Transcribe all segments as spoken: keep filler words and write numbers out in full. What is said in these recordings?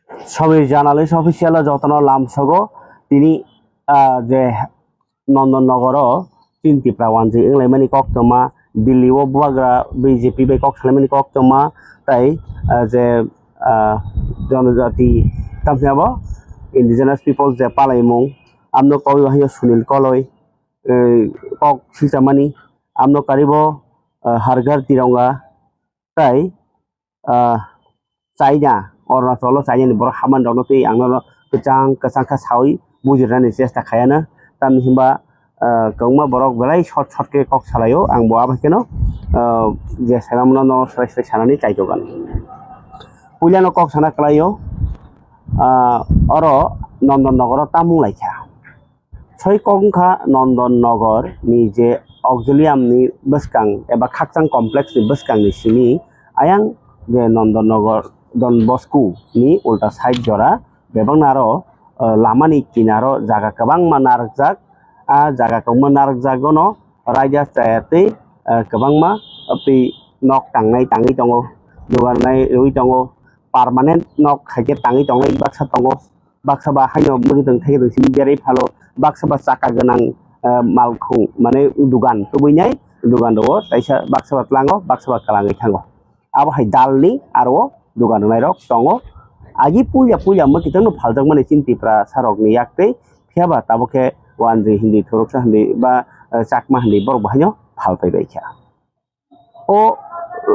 Samir journalist official o jotono lamsogo tini, ah, je Nondon Nogoro chini Tipra wanjwi wnglaimani koktwma, Delhi o bubagra B J P bai kok salaimani koktwma, tai, ah, je, ah, jonojati tamni abo indigenous people je palaimung, amno kawi bahai Sunil Koloi, eh, kok silchamani, amno karibo, ah, Har Ghar Tironga, tai, ah, China, Arunachal o China ni borok hamani rokno twi ang no kwchang kwchang khe sawi bujirnani chesta khayana. Tamni hinba, ah, kwbangma borok belai short short khe kok salaio, ang bo abo kheno, ah, je sanamano no swrai swrai sanani chaitok ano. Puilano kok sana kwlaio, ah, oro Nondon Nogoro tamung laikha. Soi kok wngkha Nondon Nogor ni je auxilium ni bwskang eba khakchang complex ni bwskang ni simi ayang je Nondon Nogor Don Bosco ni ulta side jora bebakna aro, eh, lama ni kinaro jaga kwbangma narwkjak. A jaga kwbangma narwkjak gono raida chaya tei, eh, kwbangma tei nok tangnai tangwi tongo, dogan nai rwi tongo, permanent nok hai khe tangwi tongnai baksa tongo. Baksa ba haino mwkhwtwng thaikwtwng simi berwi phalo, baksa ba chaka gwnang, eh, malkhung, mane dugan tubui nai, dugan rwo taisa baksa ba tlango, baksa ba kwlangwi thango. Abo hai dalni aro dugan rwnairok tongo. Agi puila puila mwkhwtwngno phaljakmani chini Tiprasarokni yak tei, phiya ba tabuk khe Wanjwi hindi, Thoroksa hindi ba, eh, Chakma hindi borok bo haino phal phai bai kha. O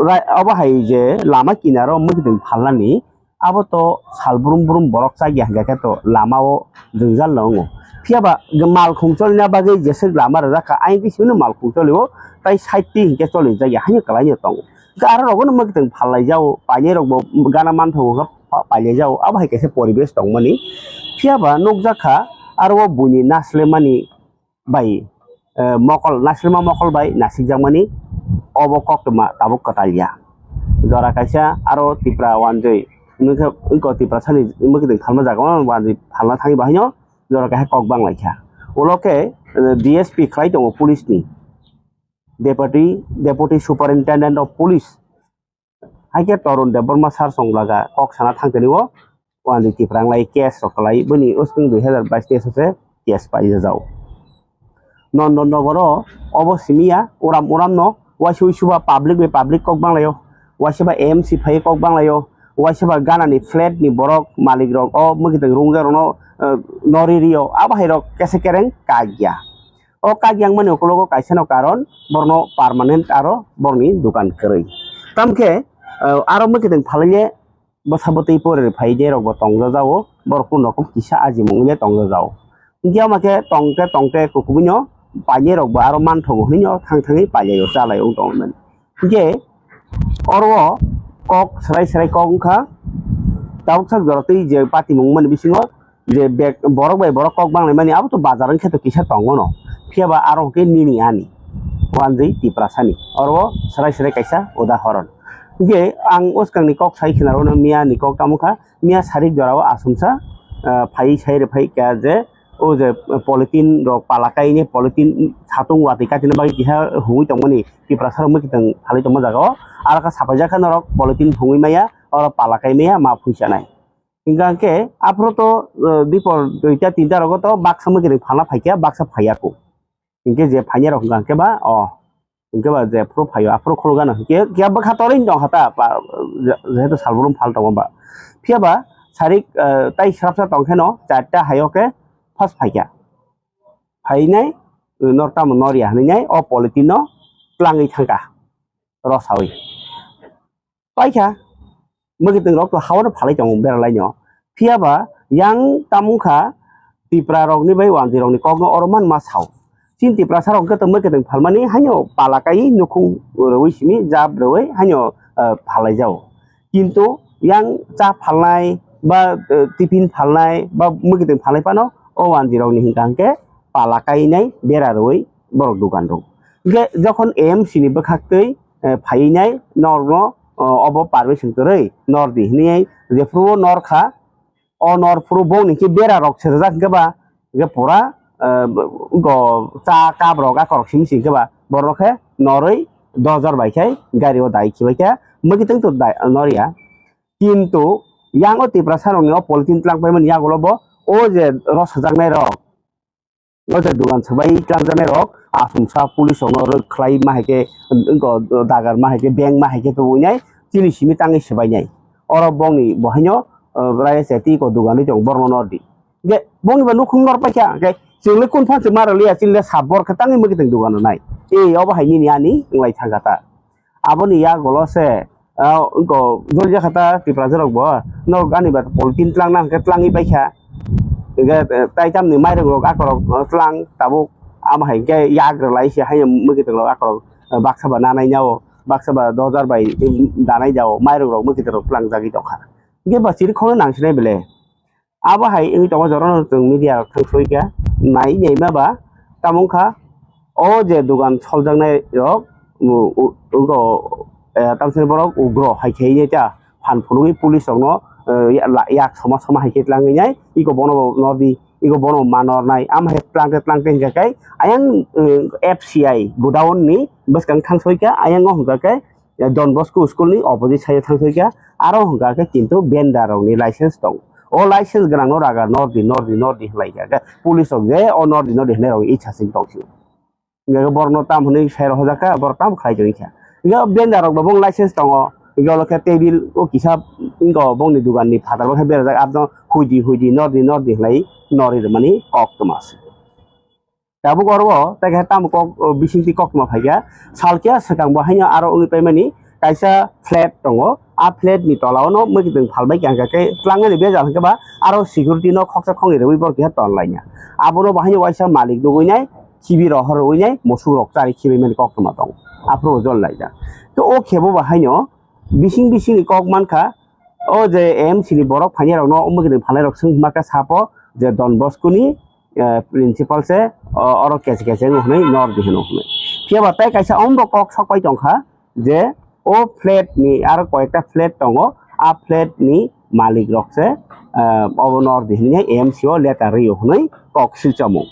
rai-, obo hai je lama kinaro mwkhwtwng phalnani, abo to sal brum brum borok chakya hwnkha khe to lama o jwngjal no wngo. Phiya ba malkhung cholina bagwi jeswk lama rwjak kha, ayang khe simi no malkhung choli o, tai side twi hinkhe choli jakya haino kwlai no tongo. Hwnkhe aro rogo no mwkhwtwng phal lai jao, painai rok bo gana manthogo khe pa-, pailai jao, abo hai kaisa poribesh tongmani. Phiya ba nukjak kha aro o buini naslemani bai, eh, mokol, nasilma mokol bai nasikjakmani obo koktwma tabuk kwtal ya. Jora kaisa aro Tipra Wanjwi, wngkha, wngkha Tiprasani mwkhwtwng phalma jaga o Wanjwi phalna thangwi bahaino jora kaisa kok bang lai kha. Ulo khe, eh, D S P khlai tongo police ni, Deputy, Deputy Superintendent of Police. Hai khe Torun Debbarma sir chwng laga kok sana thang tini o, o ani Tiprang lai case rok kwlai, bini using dui hazar bais teis o se case paijajao. Nondon Nogoro obo simi ya, uram uram no, waisa uisu ba public bai public kok bang lai o, waisa ba M C phai kok bang lai o, waisa ba gana ni flat ni borok malik rok o mwkhwtwng rungja rok no, eh, nori rio, abo hai rok kese kereng kagya. O kak yang mani ukulogo kaisa no karon, borno permanent aro borni dukan kwrwi. Tamkhe, eh, aro mwkhwtwng phalaiye bwsa bwtwi pore phai de rok bo tongjajago, borok kun rokom kisa ajimung le tongjajago. Hwnkhe ama khe tongte tongte kukubuino painai rok bo aro manthogo hwnwi no thang thangwi pailai o chalai o tongmani. Hwnkhe oro o kok swrai swrai kok wngkha, tabuk sak jora twi je patimung mani bisingo je bek borok bai borok kok bang lai mani abo to bazar wngkhe to kisa tongo no, phiya ba aro hwnkhe nini ani Wanjwi Tiprasani oro o swrai swrai kaisa udahoron. Hwnkhe ang uskang ni kok sai khna rw no miya ni kok tamo kha, miya sarik jora o asumsa, ah, phai sai rw phai kha je o je polythene rok pala kaini polythene satung watwi katina bagwi kiha hungwi tongmani Tiprasa rok mwkhwtwng phalwi tongma jaga o, aro kha sapaijak kha norok polythene hungwi maya, oro pala kai maya ma phui chanai. Hingkha hwnkhe aphuru to, eh, dipor duita tinta rogo to baksa mwkhwtwng phalna phaikha, baksa phaiya kho. Hinkhe je phainai rok hwnkha hwnkhe ba o, hinkhe ba je phuru phaio aphuru khuluk gana hinkhe khe bwkha torwi tong kha ta, jehetu salbrum phal tongo ba. Phiya ba sarik, eh, tai srapsa tong khe no charta hai o khe first phaikha. Phainai, eh, nor tamo nor ya hinwi nai o polythene no twlangwi thangkha rosawi. Paikha, mwkhwtwng rok to hao no phalai tongo bera lai no. Phiya ba yang tamo wngkha Tipra rok ni bai Wanjwi rok ni kok no oro man ma sao. Chini Tiprasa rok hwnkhe to mwkhwtwng phalmani haino pala kai nukhung rwui simi jab rwui haino, eh, phalai jao. Kintu yang cha phalnai ba, eh, tiffin phalnai ba mwkhwtwng phalai phano o Wanjwi rok ni hwnkha hwnkhe pala kainai bera rwui borok dukan rw. Hwnkhe jokhon A M C ni bwkhak twi, eh, phaiwi nai norno, oh, obo permission kwrwi nor di hinwi jephuru o nor kha, o nor phuru bo hwnwi khe bera rok sirjak hwnkhe ba, hwnkhe pura, eh, go cha cup rok akorok simi simi khe ba borok khe norwi dojar bai khe gari o dai khibai khe mwkhwtwng to dai nor ya. Kintu Yang o Tiprasa rokni o polythene tlang paimani yagulo bo o je rw sajaknai rok, o je dugan swbai tlang jaknai rok, asumsa police rokno rwk khlai ma hai khe, wngko dagar ma hai khe, bank ma hai khe tubui nai, chini simi tangwi swbai nai. Oro bongni bo haino, eh, rai se tei ko dugan ri tong borno nor di. Ge bongni ba nukhung nor paikha, ge chwng le kun phan se ma rw liya, chini le sab bor khe tangwi mwkhe tong dugan rw nai. Ei obo hai nini ani wng lai thang kha ta. Aboni yagulo se, ah, wngko joli jakha ta Tiprasa rok bo, norok ani ba polythene tlang na hwnkhe tlangwi paikha. Hwnkhe, eh, tai tamni mairung rok akorok, eh, tlang tabuk, amo hai khe yak rwlai se haino mwkhe tong rok akorok, eh, baksa ba nanai nao, baksa ba dojar bai, eh, danai jao, mairung rok mwkhe tong rok tlang jagwi tongkha. Hwnkhe ba chiri khoroknwi nang sinai bele. Abo hai wngwi tongo, jorano chwng media rok thang soi kha, nai nai ma ba tamo wngkha o je dugan soljaknai rok, u-, u-, ugo, eh, tamsani borok ugro hai khe ta phan phunugwi police rokno, eh, ya-, la-, yak soma soma hai khe tlangwi nai, iko bono bo nor di, iko bono ma nor nai, am hai tlang khe tlang khe hingkha khe ayang, eh, F C I godown ni bwskang thang soi kha, ayang o hingkha khe, eh, Don Bosco school ni opposite side o thang soi kha, aro hingkha khe kintu vendor rok ni license tong. O license gwnang no raga nor di, nor di, nor di hinlai kha. Khe police rok je o nor di, nor di hinlai rok icha sing tong sio. Hingkha khe borok no tam hinui sai rok hojak kha, borok tam khlai tong kha. Hingkha vendor rok bo bong license tongo. Hingkha ulo khe table o kisa wngkha bongni dugan ni phatar bo khe berajak, abno hui di, hui di, nor di, nor di hinlai nor ri rwmani kok tma se. Tabuk oro o tei kaisa tamo kok, o, bisingtwi koktwma phaikha. Salkhe swkang bo haino aro wngwi paimani kaisa flat tongo. A flat ni tola o no mwkhitwng phalbai kha, hwnkha khe tlangmani bejal hwnkhe ba aro security no khoksa khoknwi rwui borok kisa tonlaina. Abono bo haino waisa malik nugwi nai, khibi rohor rwui nai, musuk rok chari khibaimani koktwma tongo. Aphuru bo jol laijak. To o khe bo bo haino bising bising ni kok mankha, o je A M C ni borok phainai rok no, omo gini phalnai rok swng hima khe sapo je Don Bosco ni, eh, principal se, o, oro keche keche wng hwnwi nor di hwno hwnwi. Phiya ba tei kaisa ombo kok sok pai tong kha je o flat ni aro koyekta flat tongo, a flat ni malik rok se, eh, obo nor di hwnwi A M C o letter rw hwnwi kok silchomung.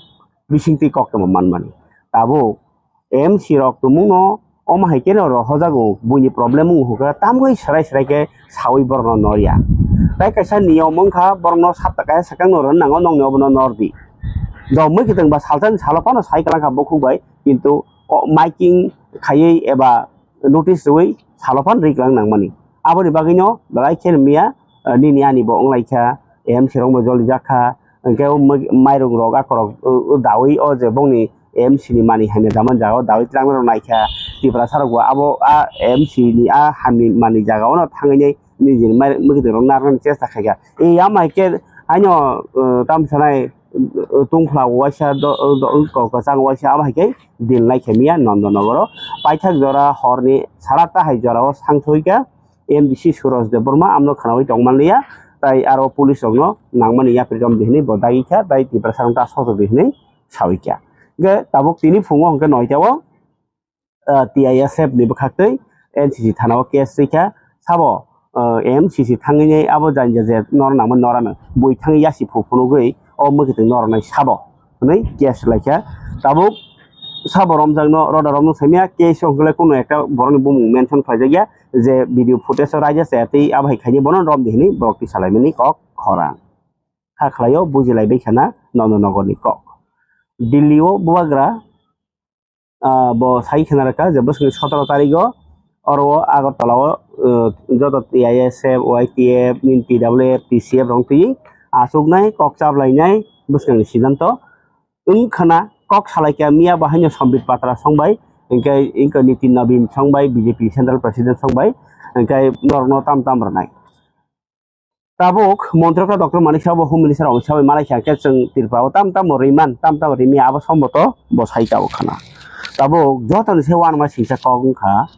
Bisingtwi koktwma manmani. Tabuk M C rok tumungno omo hai khe no rohojago, buini problem wng hwnkhe tamgwi swrai swrai khe saui borokno norya. Tai kaisa niyom wngkha, borokno sapta kaisa swkangno rwna nango, nokni obono nordi. Jomoi kwtwng ba salsa ni salo phano sai kwlangkha bukhuk bai, kintu o miking khaiwi eba notice rwui salo phano riklang nangmani. Aboni bagwino belai khe miya, eh, nini ani bo wnglaikha, M C rok bo jolijak kha, hwnkhe o mwi-, mairung rok akorok, o, o dawi o je bongni M C ni mani hamya daman jaga o dawi twlangma rok naikha, Tiprasa rok bo abo a M C ni a hamya mani jaga o no thangwi nai nijini mairung mwkhitwng rok narwknani chesta khaikha. E, ama hai khe haino, eh, tamo sanai, eh, tungphla waisa do, do, kwchang waisa abo hai khe din lai khe miya Nondonogoro. Paithak jora horni sara ta hai jora o sangsoi kha M D C Suraj Debbarma amno khwnaui tong manliya, tai aro police rokno nangmani yapri rom di hinui bo dagi kha, tai Tiprasa rok ta sojak di hinui saui kha. Hwnkhe tabuk tini phungo hwnkhe noita o, ah, T I S F ni bwkhaktwi N C C thana o case rikha, sabo, ah, M C C thangwi nai abo jani je nor nangma norano bui thangwi yasi phu phunugwi o mwkhitwng nornai sabo hwnwi case laikha. Tabuk sabo romjakno roda romno saimya case o hwnkhe kuno ekta borokni bumung mention khlaijakya je video footage o raida chaya tei abo hai khaini bono rom di hinwi borok tisalaimani kok khorang. Kha khlaio bujilaibai khana Nondonogorni kok. Delhi o bubagra, ah, bo sai khna rwkha je bwswkni sotoro tarigo oro o Agartala o, eh, joto T I S F, Y T F, P W F, T C F rok twi achuknai kok chaplainai bwswkni siddhanto wng khna kok salaikha miya bo haino Sambit Patra songbai, hwnkhe, hwnkhe Nitin Nabin songbai, B J P Central President songbai, hwnkhe norokno tam tam rwnai. Tabuk Montri Doctor Manik Saha bo Home Minister Amit Shah bai malai kha khe chwng Tripura o tam tamo riman, tam tamo rimi abo somboto bo sai tabuk khana. Tabuk jotoni se uanama singsa kok wngkha,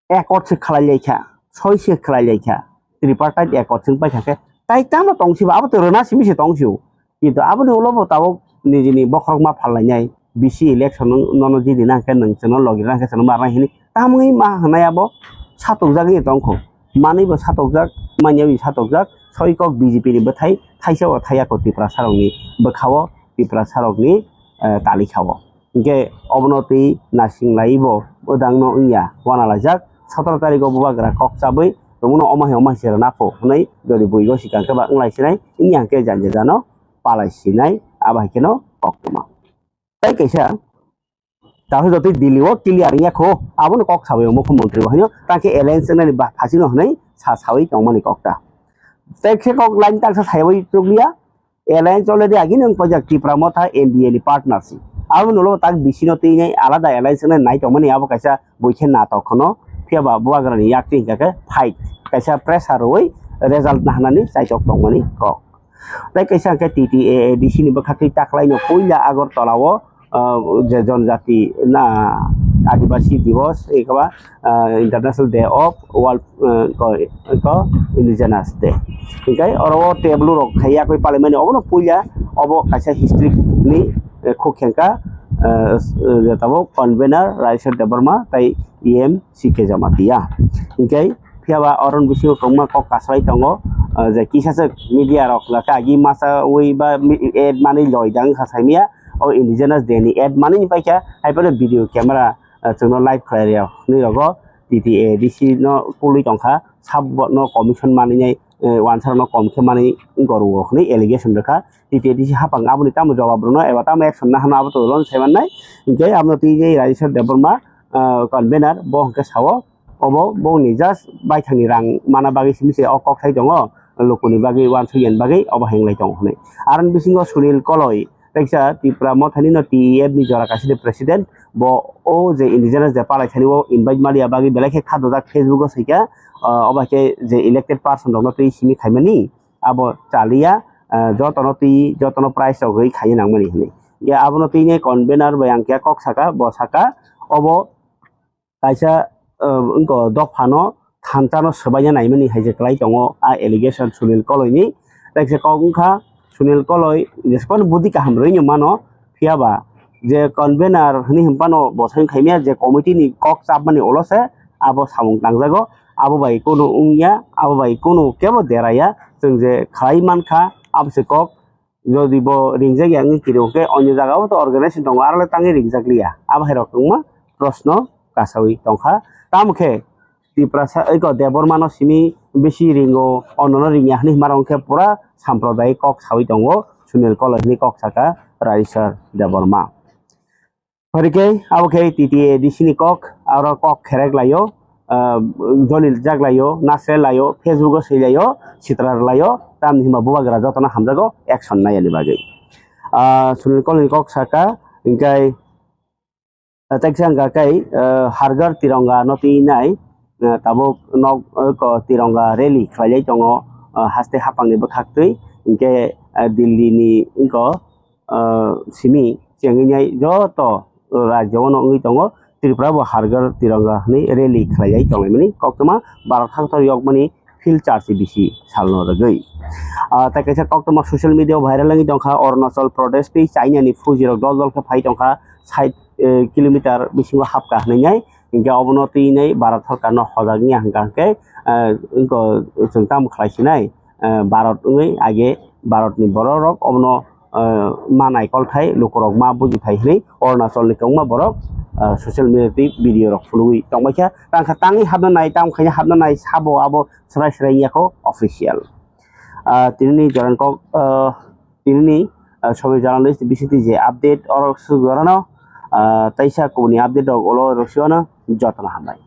accord se khlai lai kha, soi se khlai lai kha, tripartite accord se wng pai kha khe tai tamo tong sibo abo to rwna simi se tong sio. Kintu aboni ulo bo tabuk nijini bokhorok ma phallainai, bisi election no, nono jidi nang khe nwng chwngno logi rang khe chwngno ma rang hini tamungwi ma hwnai abo satokjagwi tongkho. Manwi bo satokjak, manya wi satokjak, soi kok B J P ni bwthai thaisa o thaya kho Tiprasa rokni bwkha o, Tiprasa rokni, eh, talikha o. Hinkhe obono twi naising lai bo bwdang no wngya, uanalaijak sotoro tarikh o bubagra kok chabwi tongmano omo hai omo hai se rwna pho hwnwi jodi buigo sikang khe ba wnglai sinai, wngya hwnkhe janja jano palai sinai, abo hai kheno koktwma. Tei kaisa, tahoi jotoi Delhi o clear wngya kho, abono kok sabai o mukhyamantri bo haino, tang khe alliance wngnani ba phasino hwnwi sa sawi tongmani kok ta. Tei khe kok line taksa saiwi chukliya, alliance already agini wng paijak Tipra Motha N D A ni partnership. Aboni ulo tak bisino twi nai alada alliance wngnai nai tongmani abo kaisa bui khe natok kheno, phiya ba bubagrani yakti hingka khe fight, kaisa pressure rwui result nahnani chaitok tongmani kok. Tei kaisa hwnkhe T T A A D C ni bwkhaktwi taklaino puila Agartala o, ah, je Jonjati na Adibasi Divos, ekaba, ah, International Day of World, ah, ko, ko Indigenous Day. Hingkai oro o tableau rok khai yakwi palaimani obono puila obo kaisa history ni, eh, khuk khengka, eh, s-, eh, tabuk convener Raisar Debbarma tei E M C K Jamatia. Hingkai phiya ba oron bisingo kwbangma kok kasalai tongo, ah, je kisa se media rok laka agi masa ui ba mi-, ad manwi loi dang kha saimia, o Indigenous Day ni ad manwi ni paikha, hai phano video camera, ah, chwngno live khlai rw hwnwi rogo T T A D C no kulwi tongkha, sabo no commission manwi nai, eh, wansa rok no kom khe manwi gorwo hwnwi allegation rwkha. T T A D C hapang aboni tamo jawab rwno eba tamo action nahano abo to lon sai mannai. Hingke abono twi Rajeswar Debbarma, ah, convener bo hwnkhe sao, obo bongni just baithangni rang mana bagwi simi se o kok sai tongo, lukuni bagwi uansuk yen bagwi obo henglai tongo hwnwi. Aroni bisingo Sunil Koloi, teksa Tipra Mothani no T E F ni jora kaisa de president, bo o je indigenous de palai thani o invite maliya bagwi belai khe kha dojak Facebook o saikha, ah, obo khe je elected person rokno twi simi khaimani abo chaliya, ah, jotono twi jotono price rok rwi khaina nangmani hwnwi. Ya abono twi convener bai ang khe kok saka, bo saka obo kaisa, ah, wngko dophano thanchano swbaina naimani hai je kwlai tongo a allegation Sunil Koloi ni. Tekse kok wngkha Sunil Koloi jesa phano budi kaham rwino mano, phiya ba je convener hwnwi hwnphano bo sai khaimya je committee ni kok chapmani ulo se abo samung tangjago, abo bai kunu wngya, abo bai kunu kebo deraya, chwng je khlai mankha abo se kok. Jodi bo ringjak ya wngwi kiri hwnkhe onyo jagao to organization tongo, aro le tangwi ringjak liya. Abo hai rok wngma proshno kasawi tongkha. Tamo khe Tiprasa, eko Debbarma no simi bisi ringo, ono no ringya hwnwi hima rok khe pura sampradayik kok sawi tongo. Sunil Koloi hwnwi kok saka Rajeswar Debbarma. Phori khe abo khe T T A D C ni kok, aro kok kherek laio, ah, joli jak laio, nasre laio, Facebook o swi laio, sitra laio, tamni hwnba bubagra jotono hamjago action nayani bagwi. Ah, Sunil Koloi ni kok saka, hingkai, ah, teksa hwnka khe, ah, Har Ghar Tironga no twi nai, ah, tabuk nok, ah, ko Tironga rally khlailai tongo, ah, haste haphangni bwkhaktwi, hinkhe, ah, Delhi ni wngko, ah, simi chengwi nai joto rajyo no wngwi tongo, Tripura bo Har Ghar Tironga hwnwi rally khlailai tonglaimani koktwma Bharat haktor yokmani field charsi bisi salno rwgwi. Ah, tei kaisa koktwma social media o viral wngwi tongkha, Arunachal Pradesh tei China ni fuji rok dol dol khe phai tongkha, sait, eh, kilometer bisingo hapkha hwnwi nai, hinkhe obono twi nai Bharat sorkar no hojak wngya hwnkha hwnkhe, eh, wngkha chwng tamo khlai sinai. Eh, Bharat wngwi age Bharatni borok rok obono, eh, ma naikolthai lukurok ma bujithai hwnwi Arunachalni kwbangma borok, eh, social media tei video rok phunugwi tongbaikha. Tangkha tangwi hapna nai, tamo khaina hapna nai sabo abo swrai swrai wngya kho official. Ah, tinini jorani kok, ah, tinini, ah, sobi journalist bisingtwi je update oro swk jorano, ah, teisa kubuni update rok ulo rwsio no jotono hambai.